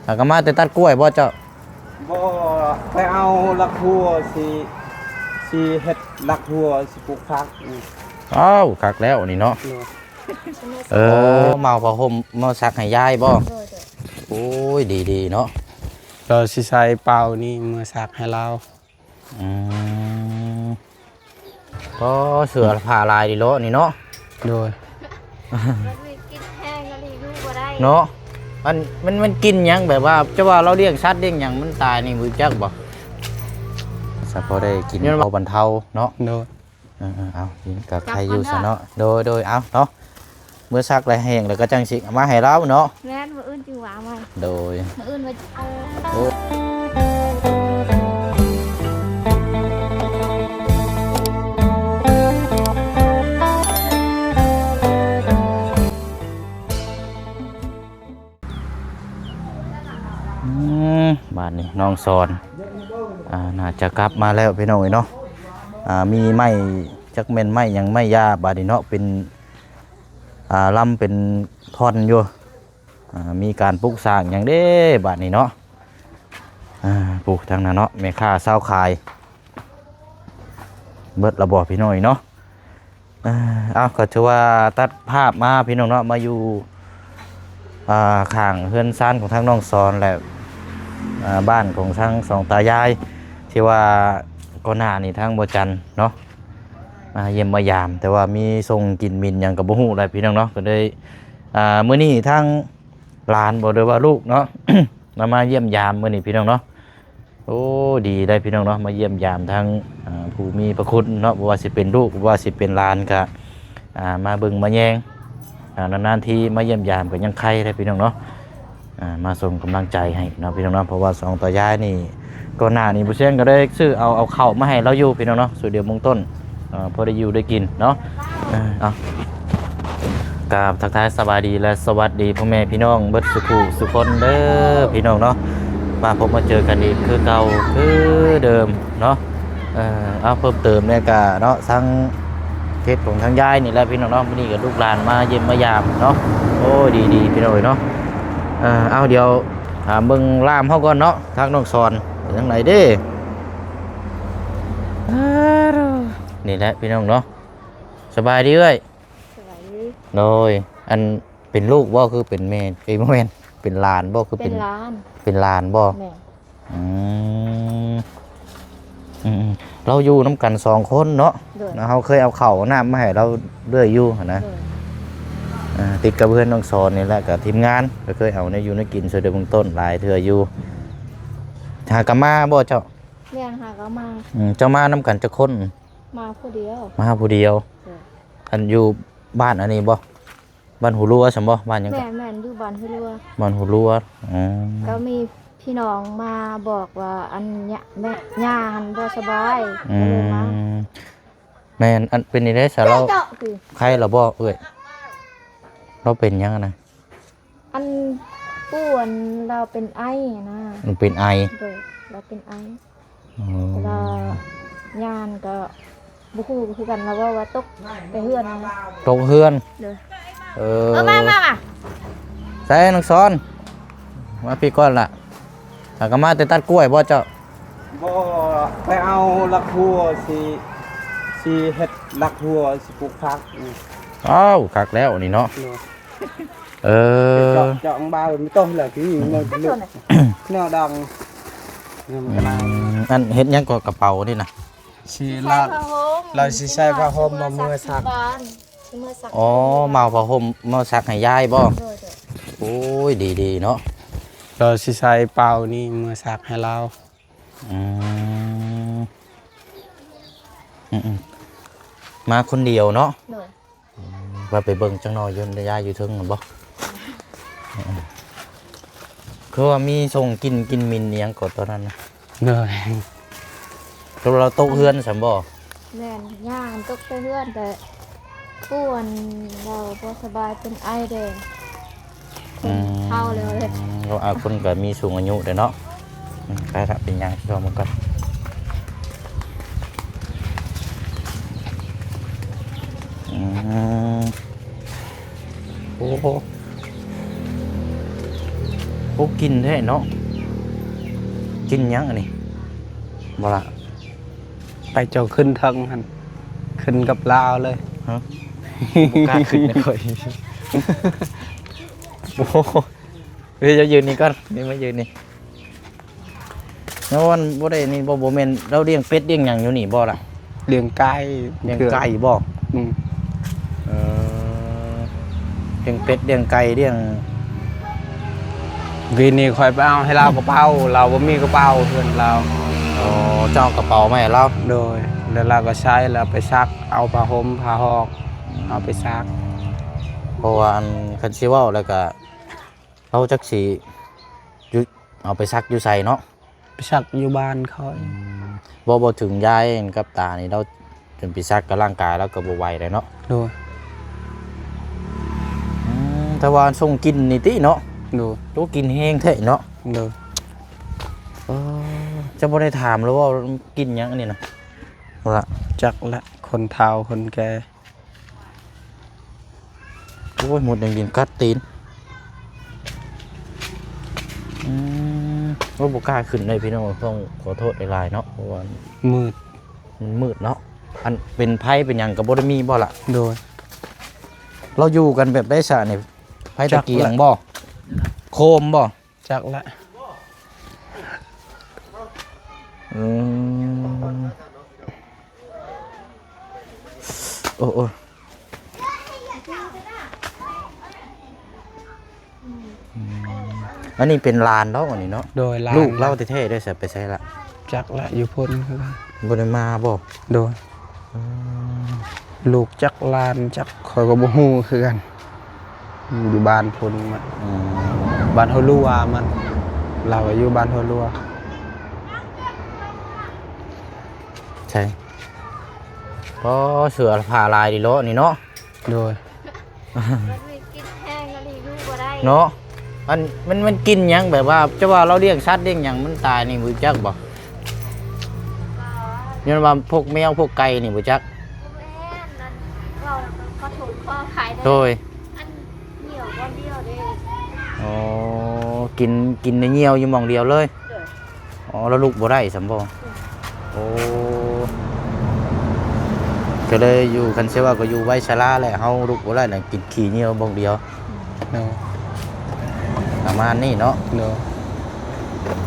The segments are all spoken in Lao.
ຫາກະມາແຕ່ຕັດກ້ວຍບໍ່ເຈົ້າ? ບໍ່ ໄປເອົາຫຼັກຫົວ ຊິ ຊິເຮັດຫຼັກຫົວ ຊິປູກຜັກ. ອ້າວ ຄັກແລ້ວນີ້ເນາະ. ໂດຍ ເອີ ໂອ້ ມາເອົາຜ້າຫົ່ມມາຊັກໃຫ້ຍາຍບໍ່? ໂດຍ ໂດຍ. ໂອ້ຍ ດີໆ ເນາະ. ລາວຊິໃສ່ເປົານີ້ມາຊັກໃຫ້ລາວ. ອືມ ກໍເສື້ອຜ້າຫຼາຍດີເນາະນີ້ເນາະ. ໂດຍ ມັນກິນແຮງອີ່ຫຼີ ຢູ່ບໍ່ໄດ້ເນາະ. ມັນ ມັນ ມັນກິນຫຍັງ ແບບວ່າ ຈະວ່າລາວລ້ຽງສັດລ້ຽງຫຍັງມັນຕາຍນີ້ ຮູ້ຈັກບໍ່? ສະພໍໄດ້ກິນ ພໍບັນເທົາເນາະ. ໂດຍ ເອີໆ ເອົາ ກິນກໍໄຄຢູ່ຊະເນາະ. ໂດຍໆ ເອົາເນາະ. ເມື່ອຊັກແລ້ວແຫ້ງແລ້ວກໍຈັ່ງຊິເອົາມາໃຫ້ລາວເນາະ. ແມ່ນ ມື້ອື່ນຈຶ່ງວາງໄວ້. ໂດຍ ມື້ອື່ນວ່າ ໂອ້ ອືມ ບາດນີ້ນ້ອງສອນ ອ່າ ໜ້າຈະກັບມາແລ້ວພີ່ນ້ອງເອີຍເນາະ. ອ່າ ມີໄມ້ ຈັກແມ່ນໄມ້ຫຍັງ ໄມ້ຫຍ້າ ບາດນີ້ເນາະ ເປັນ ອ່າ ລຳເປັນທ່ອນຢູ່. ອ່າ ມີການປຸກສ້າງຫຍັງເດ້ບາດນີ້ເນາະ. ອ່າ ປູກທາງນັ້ນເນາະ ແມ່ຄ້າຊາວຂາຍ ເບິດລະບໍ່ພີ່ນ້ອງເນາະ? ເອີ ເອົາ ກໍຖືວ່າຕັດພາບມາພີ່ນ້ອງເນາະ ມາຢູ່ ອ່າ ຂ້າງເຮືອນຊານຂອງທາງນ້ອງສອນ ແລະ ອ່າ ບ້ານຂອງທາງສອງຕາຍາຍ ທີ່ວ່າກ່ອນໜ້ານີ້ທາງບໍ່ຈັນເນາະ ມາຢ້ຽມມາຢາມ ແຕ່ວ່າມີສົ່ງກິ່ນໝິ່ນຫຍັງກໍບໍ່ຮູ້ແຫຼະພີ່ນ້ອງເນາະ. ກໍເລີຍ ອ່າ ມື້ນີ້ທາງຫຼານບໍ່ ຫຼືວ່າລູກເນາະ ມາ ມາຢ້ຽມຢາມມື້ນີ້ພີ່ນ້ອງເນາະ. ໂອ້ ດີໄດ໋ພີ່ນ້ອງເນາະ ມາຢ້ຽມຢາມທັງ ອ່າ ຜູ້ມີພະຄຸນເນາະ ບໍ່ວ່າຊິເປັນລູກ ບໍ່ວ່າຊິເປັນຫຼານ ກະ ອ່າ ມາເບິ່ງມາແຍງ ອ່າ ນານໆ ທີມາຢ້ຽມຢາມກໍຍັງໄຄໄດ໋ພີ່ນ້ອງເນາະ. ອ່າ ມາສົ່ງກຳລັງໃຈໃຫ້ເນາະພີ່ນ້ອງເນາະ ເພາະວ່າສອງຕາຍາຍນີ້ ກ່ອນໜ້ານີ້ບໍ່ແຊງກໍໄດ້ຊື້ເອົາ ເອົາເຂົ້າມາໃຫ້ລາວຢູ່ພີ່ນ້ອງເນາະ ຊຸດດຽວເບື້ອງຕົ້ນ ເອີ ພໍໄດ້ຢູ່ໄດ້ກິນເນາະ. ເອີ ເອົາ ກາບທັກທາຍສະບາຍດີ ແລະ ສະຫວັດດີພໍ່ແມ່ພີ່ນ້ອງເບິດສູ່ຜູ້ສູ່ຄົນເດີພີ່ນ້ອງເນາະ. ມາພົບມາເຈີກັນອີກຄືເກົ່າຄືເດີມເນາະ. ເອີ ເອົາ ເພີ່ມເຕີມແດ່ກະເນາະ ທາງເຂດຂອງທາງຍາຍນີ້ແຫຼະພີ່ນ້ອງເນາະ. ມື້ນີ້ກໍລູກຫຼານມາຢ້ຽມມາຢາມເນາະ. ໂອ້ ດີໆ ພີ່ນ້ອງເອີຍເນາະ. ເອີ ເອົາ ດຽວຖາມເບິ່ງຫຼານເຮົາກ່ອນເນາະ ທາງນ້ອງສອນເປັນຈັ່ງໃດເດ້? ນີ້ແຫຼະພີ່ນ້ອງເນາະ. ສະບາຍດີເອື້ອຍ. ສະບາຍດີ. ໂດຍ ອັນ ເປັນລູກບໍ່ ຄືເປັນແມ່? ເອີຍ ບໍ່ແມ່ນ ເປັນຫຼານບໍ່ ຄືເປັນ ເປັນຫຼານ ເປັນຫຼານບໍ່? ແມ່ນ. ອືມ ອືມໆ ລາວຢູ່ນຳກັນສອງຄົນເນາະ. ໂດຍ ເຮົາເຄີຍເອົາເຂົ້າເອົານ້ຳມາໃຫ້ລາວເລື້ອຍຢູ່ຫັ້ນນະ. ໂດຍ ເອີ ຕິດກັບເຮືອນນ້ອງສອນນີ້ແຫຼະ ກັບທີມງານກໍເຄີຍເອົາແນວຢູ່ແນວກິນຊ່ວຍເດືອເບື້ອງຕົ້ນຫຼາຍເທື່ອຢູ່. ຫາກໍມາບໍ່ເຈົ້າ? ແມ່ນ ຫາກໍມາ. ອືມ ເຈົ້າມານຳກັນຈັກຄົນ? ມາຜູ້ດຽວ. ມາຜູ້ດຽວ. ໂດຍ ອັນຢູ່ບ້ານອັນນີ້ບໍ່? ບ້ານຫູລົວຊັ້ນບໍ່? ບ້ານຫຍັງ? ແມ່ນໆ ຢູ່ບ້ານຫູລົວ. ບ້ານຫູລົວ. ອືມ ກໍມີພີ່ນ້ອງມາບອກວ່າ ອັນ ຍາ ແມ່ ຍ່າຫັ້ນບໍ່ສະບາຍ ອືມ ກໍເລີຍມາ. ແມ່ນ ອັນ ເປັນຈັ່ງໃດຊະລາວ? ເຈາະໆ ໄຄແລ້ວບໍ່ເອື້ອຍ? ລາວເປັນຫຍັງນະ? ອັນ ປູ່ອັນ ລາວເປັນໄອຫັ້ນນະ. ມັນເປັນໄອ. ໂດຍ ລາວເປັນໄອ. ອໍ ລາວຍ່ານກໍບໍ່ຮູ້ຄືກັນ ລາວເວົ້າວ່າຕົກແຕ່ເຮືອນນະ. ຕົກເຮືອນ? ໂດຍ. ເອີ ເອີ ມາ ມາ ມາ. ໃສນ້ອງສອນ? ມາພີ້ກ່ອນລະ. ຫາກໍມາແຕ່ຕັດກ້ວຍບໍ່ເຈົ້າ? ບໍ່ ໄປເອົາຫຼັກຫົວ ຊິ ຊິເຮັດຫຼັກຫົວ ຊິປູກຜັກ. ອ້າວ ຄັກແລ້ວນີ້ເນາະ. ໂດຍ. ເອີ ເຈາະ ເຈາະບາງ ມັນຕົກແລ້ວ ທີ່ນີ້ມັນແນວດັງ. ອືມ ອັນເຮັດຫຍັງກໍກະເປົານີ້ນະ? ຊິລາວ ລາວຊິໃສ່ຜ້າຫົ່ມມາເມືອຊັກ. ຊິເມືອຊັກ. ອໍ ມາເອົາຜ້າຫົ່ມມາຊັກໃຫ້ຍາຍບໍ່? ໂດຍໆ. ໂອ້ຍ ດີໆ ເນາະ. ລາວຊິໃສ່ເປົານີ້ເມືອຊັກໃຫ້ລາວ. ອືມ ອືມໆ ມາຄົນດຽວເນາະ? ໂດຍ. ອືມ ວ່າໄປເບິ່ງຈັກໜ່ອຍຢູ່ ຍາຍຢູ່ເທິງຫັ້ນບໍ່? ອືມ ຄືວ່າມີສົ່ງກິ່ນ ກິ່ນໝິ່ນອີ່ຫຍັງກໍຕອນນັ້ນນະ? ໂດຍ. ຄືວ່າລາວຕົກເຮືອນຊັ້ນບໍ່? ແມ່ນ ຍ່າຕົກແຕ່ເຮືອນ ແຕ່ ປ່ວນ ລາວບໍ່ສະບາຍ ເປັນໄອແດ່. ອືມ ຄົນເຖົ້າແລ້ວເດ້. ເອີ ອາ ຄົນກໍມີສູງອາຍຸແລ້ວເນາະ. ອືມ ໄປລະ ໄປຍ່າງຊອມມັນກ່ອນ. ອືມ ໂອ້ ໂອ້. ໂອ້ ກິນແທ້ເນາະ. ກິນຫຍັງອັນນີ້? ບໍ່ລະ ໄປເຈົ້າຂຶ້ນເທິງຫັ້ນ ຂຶ້ນກັບລາວເລີຍ. ຮະ? ບໍ່ກ້າຂຶ້ນນະຂ້ອຍ. ໂອ້ໂຫ ເອີ ເຈົ້າຢືນນີ້ກ່ອນ ນີ້ມາຢືນນີ້. ແລ້ວອັນບໍ່ໄດ້ນີ້ບໍ່ ບໍ່ແມ່ນລາວລ້ຽງເປັດລ້ຽງຫຍັງຢູ່ນີ້ບໍ່ລະ? ລ້ຽງໄກ່. ລ້ຽງໄກ່ບໍ່? ອືມ. ເອີ ລ້ຽງເປັດລ້ຽງໄກ່ລ້ຽງ ກີ້ນີ້ຂ້ອຍໄປເອົາໃຫ້ລາວກະເປົາ ລາວບໍ່ມີກະເປົາເຮືອນລາວ. ອໍ ເຈົ້າເອົາກະເປົາມາໃຫ້ລາວ. ໂດຍ ແລ້ວລາວກະໃຊ້ ລາວໄປຊັກ ເອົາຜ້າຫົ່ມຜ້າຫອກ ເອົາໄປຊັກ. ເພາະວ່າອັນ ຄັນຊິເວົ້າແລ້ວກະ ລາວຈັກຊິຢູ່ ເອົາໄປຊັກຢູ່ໃສເນາະ? ໄປຊັກຢູ່ບ້ານຂ້ອຍ. ອືມ ບໍ່ ບໍ່ເຖິງຍາຍກັບຕານີ້ ລາວຈົນໄປຊັກກັບຮ່າງກາຍລາວກະບໍ່ໄຫວແລ້ວເນາະ. ໂດຍ. ອືມ ແຕ່ວ່າສົ່ງກິ່ນນີ້ຕິເນາະ? ໂດຍ. ໂຕກິ່ນແຮງແທ້ເນາະ? ໂດຍ. ເອີ ເຈົ້າບໍ່ໄດ້ຖາມລາວບໍ່ ກິ່ນຫຍັງອັນນີ້ນະ? ບໍ່ລະ ຈັກລະ ຄົນເຖົ້າຄົນແກ່. ໂອ້ຍ ມົດຍັງກິນກັດຕີນ. ອືມ ໂອ້ ບໍ່ກ້າຂຶ້ນເລີຍພີ່ນ້ອງ ຕ້ອງຂໍໂທດຫຼາຍໆເນາະ ເພາະວ່າມືດ ມັນມືດເນາະ. ອັນເປັນໄຟເປັນຫຍັງກະບໍ່ໄດ້ມີບໍ່ລະ? ໂດຍ. ລາວຢູ່ກັນແບບໃດຊະນີ້? ໄຟຕະກຽງບໍ່? ໂຄມບໍ່? ຈັກລະ. ອືມ ໂອ້ ໂອ້ ອືມ ອັນນີ້ເປັນຫຼານເນາະ ອັນນີ້ເນາະ. ໂດຍ ຫຼານ ລູກລາວແທ້ໆເດ້ ໄປໃສລະ? ຈັກລະ ຢູ່ພຸ້ນຄືກັນ. ບໍ່ໄດ້ມາບໍ່? ໂດຍ. ອືມ ລູກຈັກຫຼານຈັກ ຂ້ອຍກະບໍ່ຮູ້ຄືກັນ ຢູ່ບ້ານພຸ້ນມັນ. ອືມ ບ້ານຫົວລົວມັນ ລາວກະຢູ່ບ້ານຫົວລົວ. ໃຊ່ ອໍ ເສື້ອຜ້າຫຼາຍດີເນາະນີ້ເນາະ. ໂດຍ. ມັນມີກິ່ນແຮງອີ່ຫຼີ ຢູ່ບໍ່ໄດ້ເນາະ. ອັນ ມັນ ມັນກິ່ນຫຍັງ ແບບວ່າ ຈະວ່າລາວລ້ຽງສັດລ້ຽງຫຍັງມັນຕາຍນີ້ ຮູ້ຈັກບໍ່? ຍ້ອນວ່າພວກແມວພວກໄກ່ນີ້ ຮູ້ຈັກ? ບໍ່ແມ່ນ ອັນ ເວົ້າແລ້ວກະຂໍໂທດຂໍອະໄພເດີ. ໂດຍ. ອັນ ຍ່ຽວບ່ອນດຽວເດ້. ອໍ ກິນ ກິນແຕ່ຍ່ຽວຢູ່ໝ່ອງດຽວເລີຍ. ໂດຍ. ອໍ ລາວລຸກບໍ່ໄດ້ຊ້ຳບໍ່? ອືມ. ໂອ້ ກະເລີຍຢູ່ ຄັນຊິວ່າກະຢູ່ໄວຊະລາແຫຼະ ເຮົາລຸກບໍ່ໄດ້ແຫຼະ ກິນຂີ້ຍ່ຽວບ່ອນດຽວ. ໂດຍ. ປະມານນີ້ເນາະ. ໂດຍ.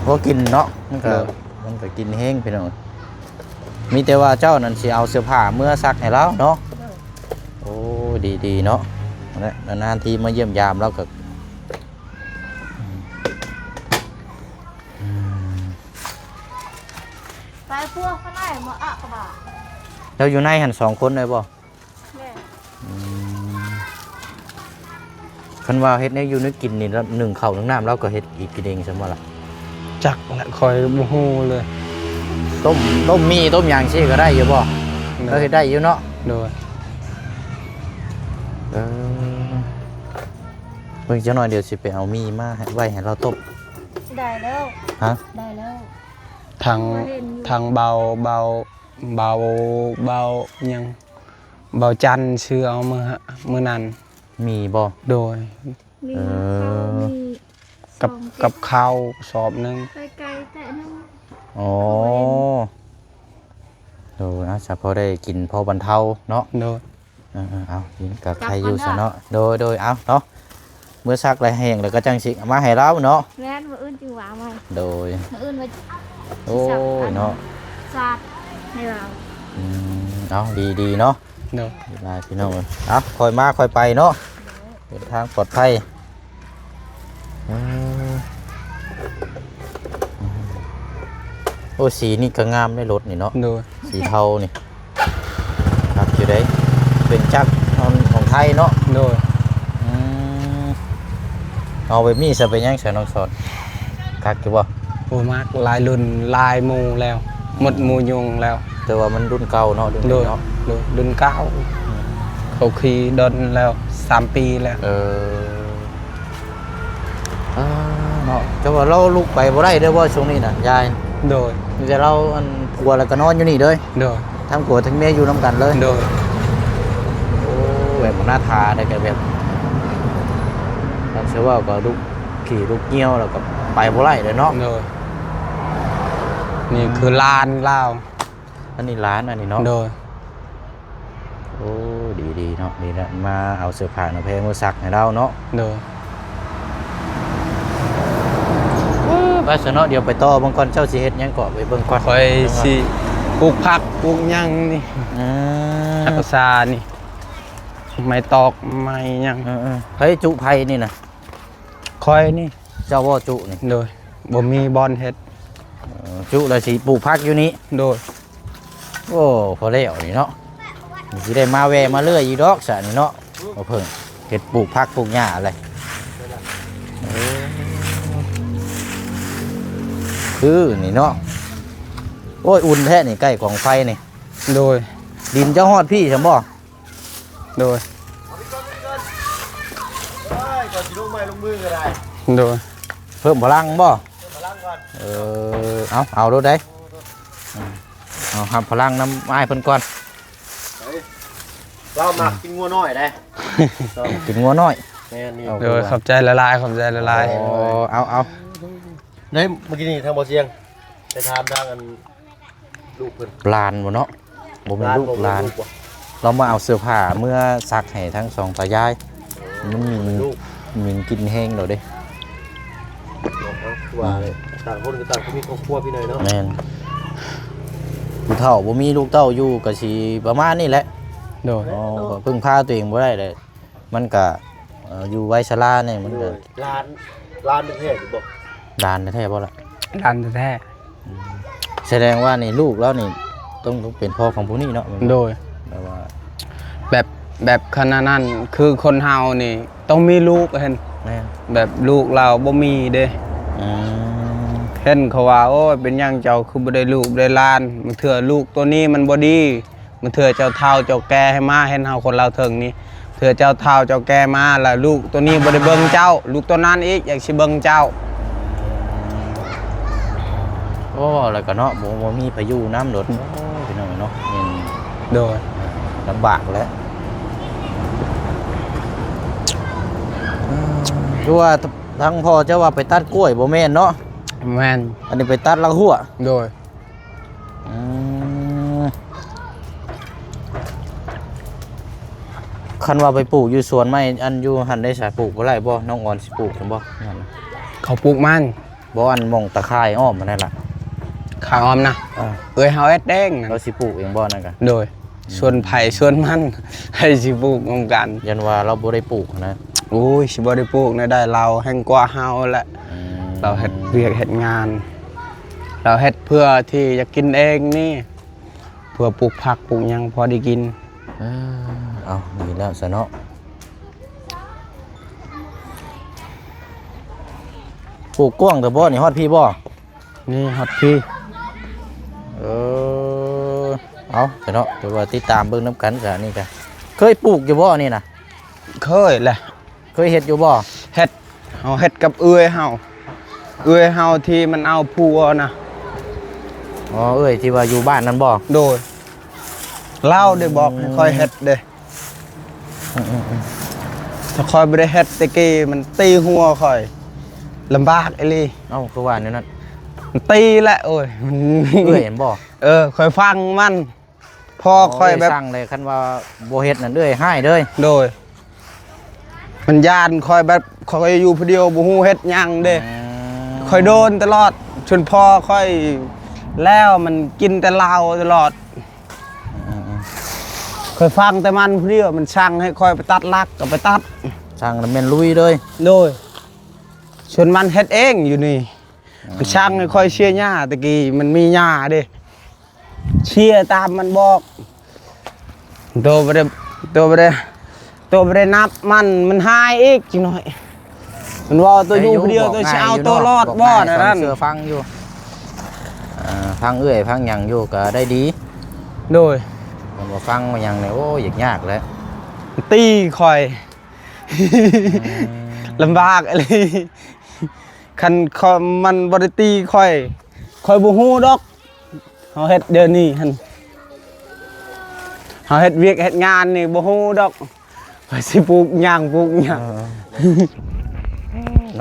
ບໍ່ກິນເນາະ ມັນກະ ໂດຍ ມັນກະກິນແຮງພີ່ນ້ອງ. ມີແຕ່ວ່າເຈົ້ານັ້ນຊິເອົາເສື້ອຜ້າເມືອຊັກໃຫ້ລາວເນາະ. ໂດຍ. ໂອ້ ດີໆເນາະ ນານໆທີມາຢ້ຽມຢາມລາວກະ ອືມ ໄປພວກຂ້າງໃນມາອະກະບາ. ແລ້ວຢູ່ໃນຫັ້ນສອງຄົນໄດ້ບໍ່? ແມ່ນ. ອືມ ຄັນວ່າເຮັດແນວຢູ່ແນວກິນນີ້ ໜຶ້ງເຂົ້າໜຶ້ງນ້ຳ ລາວກະເຮັດອີກກິນເອງຊັ້ນບໍ່ລະ? ຈັກລະ ຂ້ອຍບໍ່ຮູ້ເລີຍ. ຕົ້ມ ຕົ້ມໝີ່ຕົ້ມຫຍັງຊີ້ກະໄດ້ຢູ່ບໍ່? ໂດຍ. ລາວເຮັດໄດ້ຢູ່ເນາະ? ໂດຍ. ເອີ ເບິ່ງຈັກໜ້ອຍ ດຽວຊິໄປເອົາໝີ່ມາໃຫ້ ໄວ້ໃຫ້ລາວຕົ້ມ. ໄດ້ແລ້ວ. ຮະ? ໄດ້ແລ້ວ. ທາງ ທາງເບົາ ເບົາ ເບົາ ເບົາຫຍັງ ເບົາຈັນຊື້ເອົາມື້ ມື້ນັ້ນ. ໝີ່ບໍ່? ໂດຍ. ມີ ເອີ ເຂົ້າ ມີ ກັບ ສອງ ກັບເຂົ້າສອບໜຶ່ງ. ໄປໄກແຕ່ໜຶ່ງ. ອໍ ໂດຍ. ອາ ສະພໍໄດ້ກິນພໍບັນເທົາເນາະ. ໂດຍ. ເອີໆ ເອົາ ກະໄຄຢູ່ຊະເນາະ. ໂດຍໆ ເອົາເນາະ ເມື່ອຊັກແລ້ວແຫ້ງແລ້ວກະຈັ່ງຊິເອົາມາໃຫ້ລາວເນາະ. ແມ່ນ ມື້ອື່ນຈຶ່ງວ່າໃໝ່. ໂດຍ. ມື້ອື່ນວ່າ ໂອ້ຍເນາະ ສາດໃຫ້ລາວ. ອືມ ເອົາ ດີໆເນາະ. ໂດຍ. ຫຼາຍພີ່ນ້ອງເອີຍ ເອົາ ຄ່ອຍມາຄ່ອຍໄປເນາະ. ເດີນທາງປອດໄພ. ອືມ ໂອ້ ສີນີ້ກະງາມໃນລົດນີ້ເນາະ. ໂດຍ. ສີເທົານີ້ ຄັກຢູ່ເດ້ ເປັນຈັກຂອງ ຂອງໄທເນາະ. ໂດຍ. ອືມ ເອົາແບບນີ້ຊະ ເປັນຫຍັງຊະນ້ອງສອນ ຄັກຢູ່ບໍ່? ໂອ້ ມັກ ຫຼາຍລຸ້ນຫຼາຍໝູ່ແລ້ວ ໝົດໝູ່ຍຸງແລ້ວ. ແຕ່ວ່າມັນລຸ້ນເກົ່າເນາະ ລຸ້ນນີ້ເນາະ. ໂດຍ ລຸ້ນເກົ່າ. ອືມ ເຂົາຂີ່ດົນແລ້ວ ສາມປີແລ້ວ. ເອີ ອ່າ ເນາະ ແຕ່ວ່າລາວລຸກໄປບໍ່ໄດ້ເດີບໍ່ຊ່ວງນີ້ນະຍາຍ? ໂດຍ. ມີແຕ່ລາວ ອັນ ປົວແລ້ວກະນອນຢູ່ນີ້ເດີ. ໂດຍ. ທັງຜົວທັງເມຍຢູ່ນຳກັນເລີຍ. ໂດຍ. ໂອ້ ແບບໜ້າທາໄດ້ກະແບບ ຄັນຊິເວົ້າກະລຸກ ທີ່ລູກຍ່ຽວແລ້ວກໍໄປບໍ່ໄດ້ເລີຍເນາະ. ໂດຍ. ນີ້ຄືຫຼານລາວ. ອັນນີ້ຫຼານອັນນີ້ເນາະ. ໂດຍ. ໂອ້ ດີໆ ເນາະ ນີ້ແຫຼະ ມາເອົາເສື້ອຜ້ານ້ອງແພງມາຊັກໃຫ້ລາວເນາະ. ໂດຍ. ເອີ ໄປຊະເນາະ ດຽວໄປຕໍ່ເບິ່ງກ່ອນ. ເຈົ້າຊິເຮັດຫຍັງເກາະ ໄປເບິ່ງກ່ອນ. ຂ້ອຍຊິປູກຜັກປູກຫຍັງນີ້. ອືມ ຮັກສານີ້ ໄມ້ຕອກໄມ້ຫຍັງ. ເອີໆ ໃຜຈຸໄຜນີ້ນະ? ຂ້ອຍນີ້. ເຈົ້າບໍ່ຈຸນີ້? ໂດຍ. ບໍ່ມີບ່ອນເຮັດ. ເອີ ຈຸແລ້ວຊິປູກຜັກຢູ່ນີ້? ໂດຍ. ໂອ້ ພໍແລ້ວນີ້ເນາະ ຊິໄດ້ມາແວ່ມາເລື່ອຍຢູ່ດອກຊະນີ້ເນາະ. ບໍ່ເພິ່ງເຮັດປູກຜັກປູກຫຍ້າແຫຼະ. ເອີ ຄືນີ້ເນາະ. ໂອ້ຍ ອຸ່ນແທ້ນີ້ ໃກ້ກອງໄຟນີ້. ໂດຍ. ດິນເຈົ້າຮອດພີ້ຊັ້ນບໍ່? ໂດຍ. ເອີຍ ກ່ອນຊິລົງໄມ້ລົງມືກໍໄດ້. ໂດຍ. ເພີ່ມພະລັງບໍ່? ເພີ່ມພະລັງກ່ອນ. ເອີ ເອົາ ເອົາໂລດໄດ໋. ເອົາ ຮັບພະລັງນຳອ້າຍເພິ່ນກ່ອນ. ເອີ ລາວມັກກິນງົວນ້ອຍໄດ໋. ກິນງົວນ້ອຍ. ແມ່ນນີ້. ໂດຍ. ຂອບໃຈຫຼາຍໆ ຂອບໃຈຫຼາຍໆ. ໂອ້ ເອົາໆ ໄດ້ ມື້ກີ້ນີ້ທາງບໍ່ສຽງໄປຖາມທາງອັນ ລູກເພິ່ນ ຫຼານບໍ່ເນາະ. ບໍ່ແມ່ນລູກ ຫຼານ ລາວມາເອົາເສື້ອຜ້າເມືອຊັກໃຫ້ທັງສອງຕາຍາຍ. ມັນມີ ມີກິ່ນແຮງແລ້ວເດ້. ເອົາ ຄືວ່າແຫຼະ ຕ່າງຄົນກໍຕ່າງຊີວິດຄອບຄົວພີ່ນ້ອງເນາະ. ແມ່ນ. ຜູ້ເຖົ້າບໍ່ມີລູກເຕົ້າຢູ່ກໍຊິປະມານນີ້ແຫຼະ. ໂດຍ. ເພິ່ງພາຕົວເອງບໍ່ໄດ້ແຫຼະ. ມັນກະ ເອີ ຢູ່ໄວຊະລານີ້ມັນກະ ໂດຍ. ຫຼານ ຫຼານແທ້ໆ ຢູ່ບໍ່? ຫຼານແທ້ໆ ບໍ່ລະ? ຫຼານແທ້ໆ. ອືມ ສະແດງວ່ານີ້ລູກລາວນີ້ຕ້ອງ ຕ້ອງເປັນພໍ່ຂອງຜູ້ນີ້ເນາະ. ໂດຍ. ແບບວ່າ ແບບ ແບບຂະໜາດນັ້ນ ຄືຄົນເຮົານີ້ຕ້ອງມີລູກຫັ້ນ. ແມ່ນ. ແບບລູກລາວບໍ່ມີເດ້. ອືມ ເຫັນເຂົາວ່າ ໂອ້ຍ ເປັນຫຍັງເຈົ້າຄືບໍ່ໄດ້ລູກໄດ້ຫຼານ? ບາງເທື່ອລູກໂຕນີ້ມັນບໍ່ດີ. ບາງເທື່ອເຈົ້າເຖົ້າເຈົ້າແກ່ໃຫ້ມາເຫັນເຮົາຄົນລາວເທິງນີ້ ເທື່ອເຈົ້າເຖົ້າເຈົ້າແກ່ມາ ແລ້ວລູກໂຕນີ້ບໍ່ໄດ້ເບິ່ງເຈົ້າ ລູກໂຕນັ້ນອີກຢາກຊິເບິ່ງເຈົ້າ. ໂອ້ ເວົ້າແລ້ວກໍເນາະ ບໍ່ ບໍ່ມີໃຜຢູ່ນຳໂດດ. ໂອ້ຍ ພີ່ນ້ອງເນາະ. ອືມ ໂດຍ. ລຳບາກແຫຼະ. ອືມ ຄືວ່າທາງພໍ່ເຈົ້າວ່າໄປຕັດກ້ວຍບໍ່ແມ່ນເນາະ? ແມ່ນ. ອັນນີ້ໄປຕັດລາກຮົ້ວ. ໂດຍ. ອືມ ຄັນວ່າໄປປູກຢູ່ສວນໄມ້ ອັນຢູ່ຫັ້ນໄດ້ສະ ປູກບໍ່ໄດ້ບໍ່? ນ້ອງອອນຊິປູກຊັ້ນບໍ່? ເຂົາປູກມັນ. ບໍ່ ອັນໝ່ອງຕາຂ່າຍອ້ອມຫັ້ນນະ. ຂ່າຍອ້ອມນະ? ເອີ ເອື້ອຍເຮົາເຮັດເອງ. ລາວຊິປູກເອງບໍ່ນັ້ນກະ? ໂດຍ. ສວນໃຜສວນມັນ ໃຜຊິປູກນຳກັນ. ຢ້ານວ່າລາວບໍ່ໄດ້ປູກຫັ້ນນະ. ໂອ້ຍ ຊິບໍ່ໄດ້ປູກແນວໃດ ລາວແຮ່ງກວ່າເຮົາແຫຼະ. ອືມ ລາວເຮັດວຽກເຮັດງານ ລາວເຮັດເພື່ອທີ່ຈະກິນເອງນີ້ ເພື່ອປູກຜັກປູກຫຍັງພໍໄດ້ກິນ. ເອີ ເອົາ ດີແລ້ວຊະເນາະ. ປູກກວ້າງແຕ່ບໍ່ນີ້ ຮອດພີ້ບໍ່? ນີ້ຮອດພີ້. ເອີ ເອົາຊະເນາະ ຖືວ່າຕິດຕາມເບິ່ງນຳກັນຊະ. ນີ້ກະເຄີຍປູກຢູ່ບໍ່ນີ້ນະ? ເຄີຍແຫຼະ. ເຄີຍເຮັດຢູ່ບໍ່? ເຮັດ. ເຮົາເຮັດກັບເອື້ອຍເຮົາ ເອື້ອຍເຮົາທີ່ມັນເອົາຜົວນະ. ອໍ ເອື້ອຍທີ່ວ່າຢູ່ບ້ານນັ້ນບໍ່? ໂດຍ. ລາວໄດ້ບອກໃຫ້ຂ້ອຍເຮັດເດ້. ອືມໆໆ ຖ້າຂ້ອຍບໍ່ໄດ້ເຮັດແຕ່ກີ້ ມັນຕີຫົວຂ້ອຍ ລຳບາກອີ່ຫຼີ. ເອົ້າ ຄືວ່າແນວນັ້ນ? ມັນຕີແຫຼະ. ໂອ້ຍ ເອື້ອຍຫັ້ນບໍ່? ເອີ ຂ້ອຍຟັງມັນ. ພໍຂ້ອຍແບບສັ່ງເລີຍ ຄັນວ່າບໍ່ເຮັດນັ້ນເອື້ອຍຮ້າຍເລີຍ. ໂດຍ. ມັນຢ້ານຂ້ອຍແບບ ຂ້ອຍຢູ່ຜູ້ດຽວບໍ່ຮູ້ເຮັດຫຍັງເດ້. ອືມ ຂ້ອຍໂດນຕະຫຼອດ ຈົນພໍ່ຂ້ອຍແລ້ວ ມັນກິນແຕ່ເຫຼົ້າຕະຫຼອດ. ອືມໆ ຂ້ອຍຟັງແຕ່ມັນຜູ້ດຽວ ມັນສັ່ງໃຫ້ຂ້ອຍໄປຕັດຫຼັກກໍໄປຕັດ ສັ່ງແລ້ວແມ່ນລຸຍເລີຍ. ໂດຍ. ສ່ວນມັນເຮັດເອງຢູ່ນີ້. ອືມ ມັນສັ່ງໃຫ້ຂ້ອຍເສຍຫຍ້າ ແຕ່ກີ້ມັນມີຫຍ້າເດ້ ເສຍຕາມມັນບອກ. ໂຕບໍ່ໄດ້ ໂຕບໍ່ໄດ້ ໂຕບໍ່ໄດ້ນັບມັນ ມັນຫາຍອີກຈັກໜ້ອຍ. ມັນເວົ້າໂຕຢູ່ຜູ້ດຽວ ໂຕຊິເອົາໂຕລອດບໍ່ ແນວນັ້ນ. ເຊື່ອຟັງຢູ່ ເອີ ຟັງເອື້ອຍຟັງຫຍັງຢູ່ກໍໄດ້ດີ. ໂດຍ. ມັນບໍ່ຟັງບໍ່ຫຍັງນີ້ ໂອ້ຍ ຍາກໆແຫຼະ ຕີຂ້ອຍ. ອືມ ລຳບາກອີ່ຫຼີ. ຄັນມັນບໍ່ໄດ້ຕີຂ້ອຍ ຂ້ອຍບໍ່ຮູ້ດອກ. ເຮົາເຮັດດຽວນີ້ຫັ້ນ ເຮົາເຮັດວຽກເຮັດງານນີ້ບໍ່ຮູ້ດອກ ວ່າຊິປູກຫຍັງ ປູກຫຍັງ. ເອີ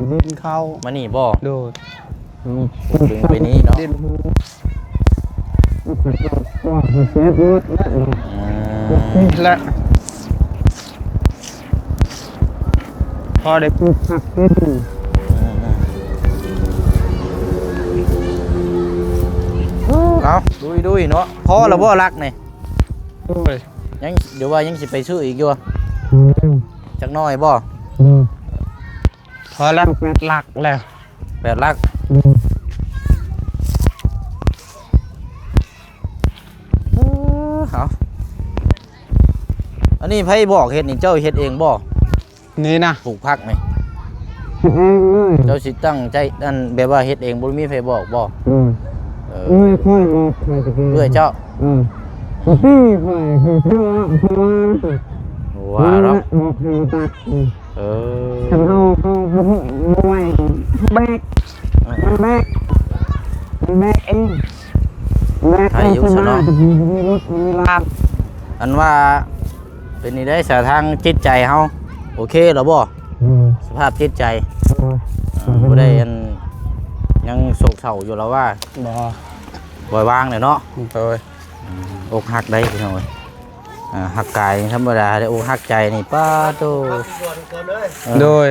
ດິນເຂົ້າ ມານີ້ບໍ່? ໂດຍ ອືມ ດຶງໄປນີ້ເນາະ ດິນ ອືມ ແລະ ພໍໄດ້ປູກຜັກກິນ ເອົາ ດຸຍໆເນາະ ພໍແລ້ວບໍ່ຫຼັກນີ້? ໂອ້ຍ ຍັງ ຫຼືວ່າຍັງຊິໄປຊື້ອີກຢູ່? ອືມ ຈັກໜ້ອຍບໍ່? ອືມ ພໍແລ້ວ ແປດຫຼັກແລ້ວ ແປດຫຼັກ ອືມ ເອີ ເອົາ ອັນນີ້ໃຜບອກເຮັດນີ້? ເຈົ້າເຮັດເອງບໍ່? ນີ້ນະ ປູກຜັກນີ້ ເຮັດເອງເລີຍ ເຈົ້າຊິຕັ້ງໃຈ ອັນ ແບບວ່າເຮັດເອງ ບໍ່ມີໃຜບອກບໍ່? ອືມ ເອີ ເອື້ອຍຂ້ອຍບອກຂ້ອຍຕະກີ້ ເອື້ອຍເຈົ້າ ເອີ ຕະກີ້ຂ້ອຍຄືເທື່ອ ເທື່ອ ວ່າເນາະ ບອກໃຫ້ຕັດ ເອີ ຄັນເຮົາ ເຮົາບໍ່ໄຫວ ເຮົາແບກ ເອີ ມັນແບກ ມັນແບກເອງ ແບກ ໄດ້ຢູ່ຊະເນາະ ແຕ່ບໍ່ມີລົດ ບໍ່ມີລານ ອັນວ່າ ເປັນນີ້ໄດ້ສາທາງຈິດໃຈເຮົາ ໂອເຄແລ້ວບໍ່? ອືມ ສະພາບຈິດໃຈ ໂດຍ ເອີ ບໍ່ໄດ້ອັນ ຍັງໂສກເສົ້າຢູ່ແລ້ວວ່າ? ບໍ່ ປ່ອຍວາງແລ້ວເນາະ ໂດຍ ອືມ ອົກຫັກໄດ້ພີ່ນ້ອງເອີຍ ອ່າ ຮັກກາຍນີ້ທຳມະດາເດ້ ອົກຫັກໃຈນີ້ ປາໂຕ ເອີ ໂດຍ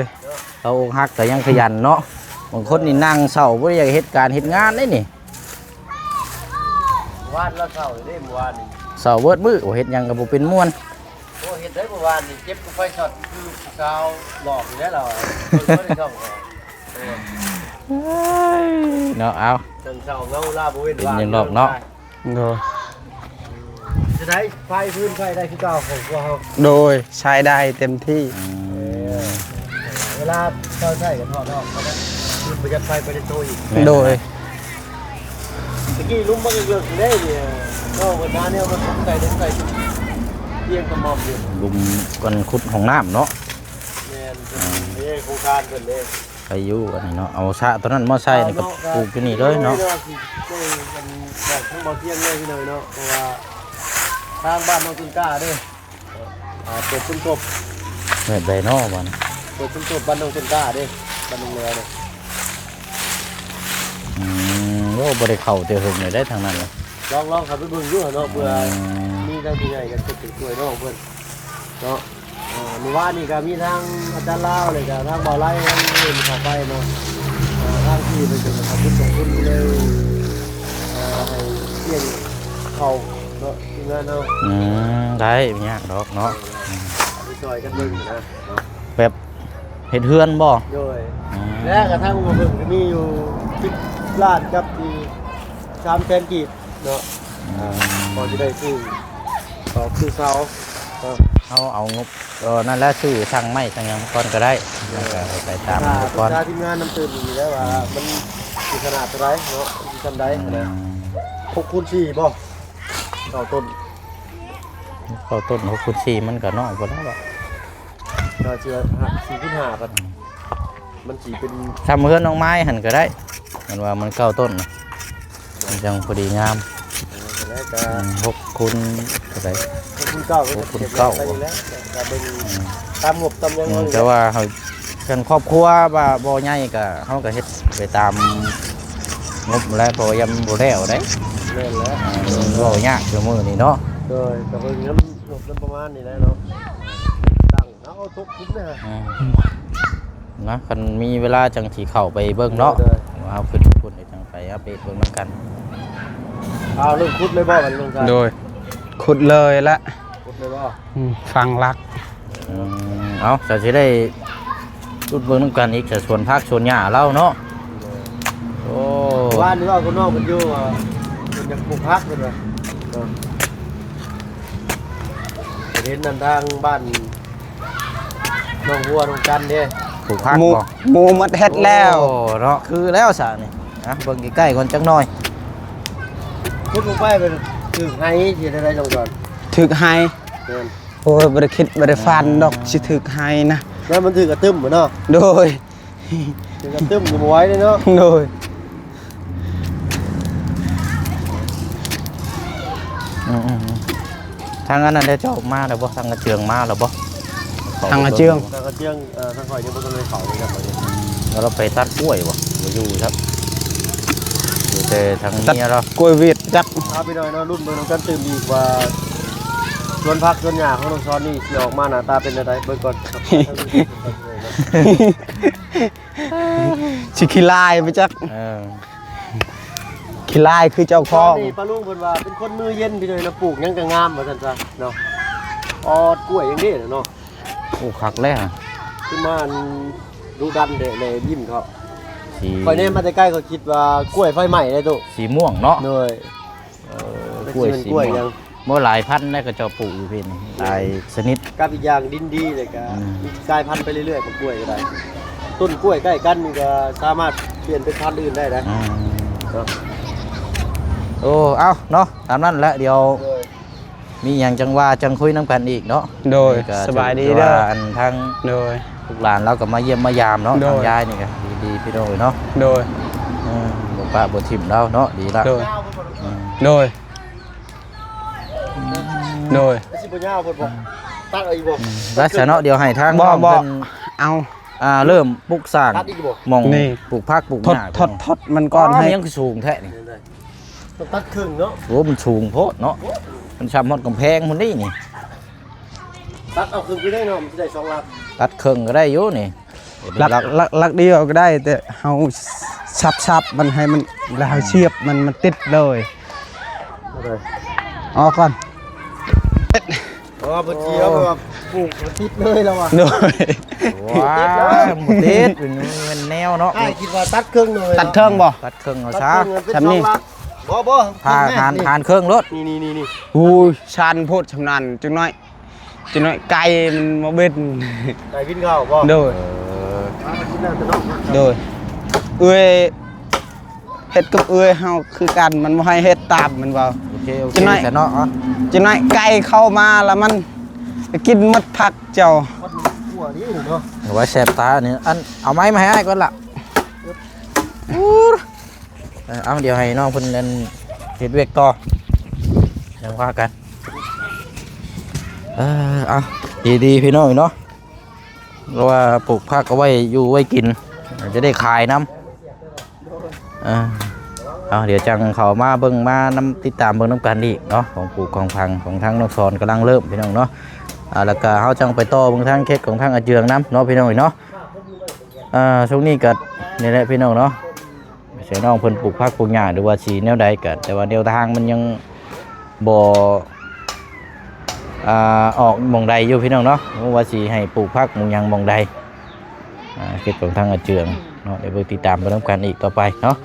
ເຂົາອົກຫັກກໍຍັງຂະຫຍັນເນາະ ບາງຄົນນີ້ນັ່ງເສົ້າ ບໍ່ໄດ້ຢາກເຮັດການເຮັດງານເດ້ນີ້. ວານລາວເຊົາເດ້ມື້ວານນີ້ ເຊົາເບິດມື້ ໂອ ເຮັດຫຍັງກໍບໍ່ເປັນມ່ວນ ໂອ ເຮັດໄດ້ມື້ວານນີ້ ເຈັບກັບໄຟຊັອດຄືຜູ້ສາວຫຼອກນີ້ແຫຼະລາວ ເບິ່ງບໍ່ໄດ້ຊ່ອງ ເອີ ເນາະ ເອົາ ເທິງເຊົາເງົາລາບໍ່ເວັ້ນ ເປັນຫຍັງດອກເນາະ ໂດຍ ຈະໄດ້ໄຟ ຟືນໄຟໄດ້ຄືເກົ່າຂອງພວກເຮົາ ໂດຍ ໃຊ້ໄດ້ເຕັມທີ່ ອືມ ເອີ ເວລາເຈົ້າໃຊ້ກໍຖອດອອກ ເອົາໄປ ຄືປະຢັດໄຟໄປໃນໂຕອີກ ໂດຍ ຕະກີ້ລຸ່ມມັນເລິກໆເດ້ນີ້ ເອີ ເວລາແນວມັນໃສ່ໄດ້ໃສ່ ພຽງກະໝ່ອມຢູ່ ລຸ່ມ ອັນ ຂຸດຫ້ອງນ້ຳເນາະ ແມ່ນ ເອີ ໂຄງການເພິ່ນເດ້ ໄປຢູ່ອັນນີ້ເນາະ ເອົາສະຕົວນັ້ນມາໃສ່ນີ້ກໍປູກຢູ່ນີ້ເລີຍເນາະ ເນາະ ຊິໄດ້ອັນບອກທາງບໍ່ທຽງເລີຍພີ່ນ້ອງເນາະ ເພາະວ່າທາງບ້ານນ້ອງຕຸນກ້າເດ້ ອ່າ ເປີດສົມທົບ ແບບໃດເນາະບາດນີ້ ເປີດສົມທົບບ້ານໜອງຕົ້ນກ້າເດ້ ບ້ານໜອງແລວເດ້ ອືມ ໂອ້ ບໍ່ໄດ້ເຂົ້າແຕ່ເຫິງແລ້ວເດ້ທາງນັ້ນນະ ລອງ ລອງເຂົ້າໄປເບິ່ງຢູ່ເນາະ ເພື່ອ ອືມ ມີທາງຜູ້ໃຫຍ່ກໍຊ່ວຍ ຊ່ວຍນ້ອງເພິ່ນເນາະ ເອີ ມື້ວານນີ້ກໍມີທາງອາຈານລາວ ແລ້ວກໍທາງບ່າວໄລ ທາງອື່ນເຂົ້າໄປເນາະ ເອີ ທາງທີ່ເພິ່ນກໍຂອບຄຸນຂອບຄຸນເລີຍ ເອີ ໃຫ້ລ້ຽງເຂົ້າເນາະ ທີມງານເຮົາ ອືມ ໄດ້ ບໍ່ຍາກດອກເນາະ ເອີ ອືມ ໄປຊ່ອຍກັນເບິ່ງນະ ແບບເຮັດເຮືອນບໍ່? ໂດຍ ອືມ ແລະກະທັງເບິ່ງກະມີຢູ່ສິບລ້ານກັບອີກສາມແສນກີບເນາະ ອືມ ອ່າ ພໍຈະໄດ້ຊື້ຕອກຊື້ເສົາເນາະ ເຮົາເອົາງົບ ເອີ ນັ້ນແຫຼະ ຊື້ຊ່າງໄມ້ຊ່າງຫຍັງກ່ອນກະໄດ້ ໂດຍ ແລ້ວກະໄປຕາມ ຖ້າ ກ່ອນ ປຶກສາທີມງານນຳຕື່ມອີກແລ້ວວ່າ ອືມ ມັນຊິຂະໜາດເທົ່າໃດເນາະ ຊິຊ່ຳໃດ ອືມ ນະ ຫົກຄູນສີ່ບໍ່? ເກົ້າຕົ້ນ ເກົ້າຕົ້ນ ຫົກຄູນສີ່ມັນກະນ້ອຍໂພດແລ້ວ ກໍຊິວ່າສີ່ຄູນຫ້າ ອືມ ມັນຊິເປັນ ຊ່ຳເຮືອນນ້ອງໄມ້ຫັ້ນກໍໄດ້ ມັນວ່າມັນເກົ້າຕົ້ນນະ ມັນຈັ່ງພໍດີງາມ ເອີ ກໍໄດ້ກໍ ອືມ ຫົກຄູນເທົ່າໃດ ຫົກຄູນເກົ້າ ຫົກຄູນເກົ້າ ກໍເບິ່ງ ອືມ ຕາມງົບຕາມຫຍັງ ອືມ ແຕ່ວ່າເຮົາ ຄັນຄອບຄົວວ່າບໍ່ໃຫຍ່ກໍ ເຮົາກໍເຮັດໄປຕາມງົບແຫຼະ ເພາະວ່າຍັງບໍ່ແລ້ວເດ້ ແມ່ນແຫຼະ ເວົ້າຍາກຊຸມື້ນີ້ເນາະ. ໂດຍ ກໍເບິ່ງນຳ ນຳປະມານນີ້ແຫຼະເນາະ ຕັ້ງເອົາຕົກຄຸມເດ້. ອືມ ນະ ຄັນມີເວລາຈັ່ງຊິເຂົ້າໄປເບິ່ງເນາະ. ໂດຍ ວ່າເຮົາຂຶ້ນພຸ້ນ ໄປອັບເດດເບິ່ງນຳກັນ. ເອົາ ເລີ່ມຂຸດເລີຍບໍ່ບັດນີ້ ໂດຍ ຂຸດເລີຍລະ. ຂຸດເລີຍບໍ່? ອືມ ຝັງຫຼັກ. ອືມ ເອົາ ສະຊິໄດ້ລຸ້ນເບິ່ງນຳກັນອີກ ສະສວນຜັກສວນຫຍ້າລາວເນາະ. ໂອ້ ວານນີ້ເວົ້າກັບນ້ອງເພິ່ນຢູ່ວ່າ ເພິ່ນຢາກປູກຜັກເພິ່ນວ່າ. ເອີ ເຫັນນັ້ນທາງບ້ານ ນ້ອງຫົວນ້ອງຈັນເດ້ ປູກຜັກບໍ່? ໝູ່ໝົດເຮັດແລ້ວ. ໂອ້ ເນາະ ຄືແລ້ວຊະນີ້. ອ່ະ ເບິ່ງໃກ້ໆກ່ອນຈັກໜ່ອຍ. ຂຸດລົງໄປ ມັນຖືກໄຮ່ຊິໄດ້ ໄດ້ລົງກ່ອນ ຖືກໄຮ່. ແມ່ນ. ໂອ້ຍ ບໍ່ໄດ້ຄິດບໍ່ໄດ້ຝັນດອກ ອືມ ຊິຖືກໄຮ່ນະ. ແລ້ວມັນຖືກກະຕຶ້ມເນາະ. ໂດຍ. ເປັນກະຕຶ້ມຢູ່ ບໍ່ໄຫວເດ້ເນາະ. ໂດຍ. ອືມໆໆ ທາງອັນນັ້ນໄດ້ເຈົ້າມາແລ້ວບໍ່? ທາງອາເຈືອງມາແລ້ວບໍ່? ທາງອາເຈືອງ ທາງອາເຈືອງ ເອີ ທາງຂ້ອຍຍັງບໍ່ທັນໄດ້ເຂົ້າເລີຍຄັບ. ແລ້ວລາວໄປຕັດກ້ວຍບໍ່? ບໍ່ຢູ່ຄັບ ຢູ່ແຕ່ທາງເມຍລາວ ຕັດກ້ວຍຫວຽດຈັກ. ເອົາ ພີ່ນ້ອງເນາະ ລຸ້ນເບິ່ງນຳກັນຕື່ມອີກວ່າ ສວນຜັກສວນຫຍ້າຂອງນ້ອງຊອນນີ້ ຊິອອກມາໜ້າຕາເປັນແນວໃດ ເບິ່ງກ່ອນ. ຊິຂີ້ລາຍໄປຈັກ. ເອີ ຂີ້ລາຍຄືເຈົ້າຂອງ. ຕອນນີ້ປ້າລຸງເພິ່ນວ່າເປັນຄົນມືເຢັນ ພີ່ນ້ອງເນາະ ປູກຫຍັງກໍງາມວ່າຊັ້ນຊະເນາະ. ອອດກ້ວຍຫຍັງເດ້ເນາະ. ໂອ້ ຄັກແລ້ວ ຄືມາດຸດັນແທ້ແລະ ຍິ້ມເຂົາ. ຂ້ອຍແນມມາແຕ່ໄກ ຂ້ອຍຄິດວ່າກ້ວຍໄຟໄໝ້ເດ້ຕູ້. ສີມ່ວງເນາະ. ໂດຍ. ເອີ ກ້ວຍສີມ່ວງ ບໍ່ ຫຼາຍພັນໃດ ເຂົາເຈົ້າປູກຢູ່ພີ້ນີ້ ຫຼາຍຊະນິດ ກັບອີກຢ່າງດິນດີ ແລ້ວກະ ອືມ ມີກາຍພັນໄປເລື້ອຍໆ ຂອງກ້ວຍກໍໄດ້. ຕົ້ນກ້ວຍໃກ້ກັນນີ້ກໍສາມາດປ່ຽນເປັນພັນອື່ນໄດ້ນະ. ອືມ ເນາະ. ໂອ້ ເອົາເນາະ ຕາມນັ້ນແຫຼະ ດຽວ ໂດຍ ມີຫຍັງຈັ່ງວ່າຈັ່ງຄຸຍນຳກັນອີກເນາະ. ໂດຍ. ສະບາຍດີເດີ ອັນທາງ ໂດຍ ລູກຫຼານລາວກໍມາຢ້ຽມມາຢາມເນາະ. ໂດຍ. ທາງຍາຍນີ້ກໍດີໆ ພີ່ນ້ອງເອີຍເນາະ. ໂດຍ. ອືມ ບໍ່ປະບໍ່ຖິ້ມລາວເນາະ ດີລະ. ໂດຍ. ອືມ ໂດຍ ໂດຍ. ຊິບໍ່ຍາວໂພດບໍ່? ຕັດເອົາອີກບໍ່? ອືມ ຕັດຊະເນາະ. ດຽວໃຫ້ທາງ ບໍ່ ນ້ອງ ບໍ່ ເພິ່ນ ເອົາ ອ່າ ເລີ່ມປຸກສ້າງ ຕັດອີກບໍ່? ໝ່ອງ ນີ້ ປູກຜັກປູກຫຍ້າ ທົດ ທົດ ທົດມັນກ່ອນ. ອໍ ໃຫ້ ມັນຍັງສູງແທ້ນີ້. ຕ້ອງຕັດເຄິ່ງເນາະ. ໂອ້ ມັນສູງໂພດເນາະ. ມັນຊ່ຳຮອດກຳແພງພຸ້ນນີ້ນີ້. ຕັດເອົາເຄິ່ງໄປເລີຍເນາະ ມັນຊິໄດ້ສອງຫຼັກ. ຕັດເຄິ່ງກໍໄດ້ຢູ່ນີ້. ຫຼັກ ຫຼັກ ຫຼັກດຽວກໍໄດ້ ແຕ່ເຮົາສັບໆ ມັນໃຫ້ມັນ ແລ້ວເຮົາສຽບມັນ ມັນຕິດເລີຍ. ເອົາໄປ ອອກກ່ອນ. ອໍ ເພິ່ນຊິເອົາແບບປູກຕິດເລີຍລະວ່າ. ໂດຍ. ວ້າ ບໍ່ຕິດ ມັນແນວເນາະ. ອ້າຍຄິດວ່າຕັດເຄິ່ງເລີຍ. ຕັດເຄິ່ງບໍ່? ຕັດເຄິ່ງເອົາຊະ ຊ່ຳນີ້. ບໍ່ ບໍ່ ຫານ ຫານເຄິ່ງໂລດ. ນີ້ໆໆ ໂອ້ຍ ຊັນໂພດ ຊ່ຳນັ້ນ ຈັກໜ້ອຍ ຈັກໜ້ອຍໄກ່ມັນມາບິນ. ໄກ່ບິນເຂົ້າບໍ່? ໂດຍ. ເອີ ໂດຍ. ເອື້ອຍ ເຮັດກັບເອື້ອຍເຮົາຄືກັນ ມັນບໍ່ໃຫ້ເຮັດຕາມມັນເວົ້າ. ໂອເຄ ໂອເຄ ຈັກໜ້ອຍຊະເນາະ. ຈັກໜ້ອຍໄກ່ເຂົ້າມາລະມັນໄປກິນໝົດຜັກເຈົ້າ. ເອົາໄວ້ແສບຕານີ້. ອັນ ເອົາໄມ້ມາໃຫ້ອ້າຍກ່ອນລະ. ເອີ ເອົາ ດຽວໃຫ້ນ້ອງເພິ່ນອັນເຮັດວຽກຕໍ່ ຍັງວ່າກັນ. ເອີ ເອົາ ດີໆ ພີ່ນ້ອງເນາະ ເພາະວ່າປູກຜັກເອົາໄວ້ຢູ່ໄວ້ກິນ ຈະໄດ້ຂາຍນຳ. ເອີ ເອົາ ດຽວຈັ່ງເຂົ້າມາເບິ່ງມານຳ ຕິດຕາມເບິ່ງນຳກັນອີກເນາະ ຂອງປູກຂອງຝັງຂອງທາງນ້ອງສອນກຳລັງເລີ່ມ ພີ່ນ້ອງເນາະ. ອ່າ ແລ້ວກະເຮົາຈັ່ງໄປຕໍ່ເບິ່ງທາງເຂດຂອງທາງອາເຈືອງນຳເນາະ ພີ່ນ້ອງເນາະ. ອ່າ ຊ່ວງນີ້ກໍນີ້ແຫຼະ ພີ່ນ້ອງເນາະ ໃສ່ນ້ອງເພິ່ນປູກຜັກປູກຫຍ້າ ຫຼືວ່າຊິແນວໃດກໍ ແຕ່ວ່າແນວທາງມັນຍັງບໍ່ ອ່າ ອອກໝ່ອງໃດຢູ່ ພີ່ນ້ອງເນາະ ບໍ່ວ່າຊິໃຫ້ປູກຜັກໝ່ອງຫຍັງໝ່ອງໃດ. ອ່າ ເຂດຂອງທາງອາເຈືອງເນາະ ດຽວເບິ່ງຕິດຕາມໄປນຳກັນອີກຕໍ່ໄປເນາະ.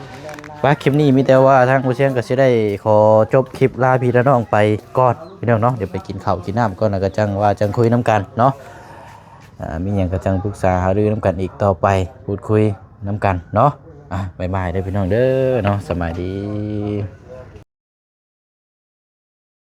ວ່າຄລິບນີ້ມີແຕ່ວ່າທາງຜູ້ຊຽງກໍຊິໄດ້ຂໍຈົບຄລິບລາພີ່ລານ້ອງໄປກ່ອນ ພີ່ນ້ອງເນາະ. ດຽວໄປກິນເຂົ້າກິນນ້ຳກ່ອນ ແລ້ວກໍຈັ່ງວ່າຈັ່ງຄຸຍນຳກັນເນາະ. ອ່າ ມີຫຍັງກໍຈັ່ງປຶກສາຫາລືນຳກັນອີກຕໍ່ໄປ ພູດຄຸຍນຳກັນເນາະ. ອ່າ ບາຍບາຍເດີພີ່ນ້ອງເດີເນາະ ສະບາຍດີ.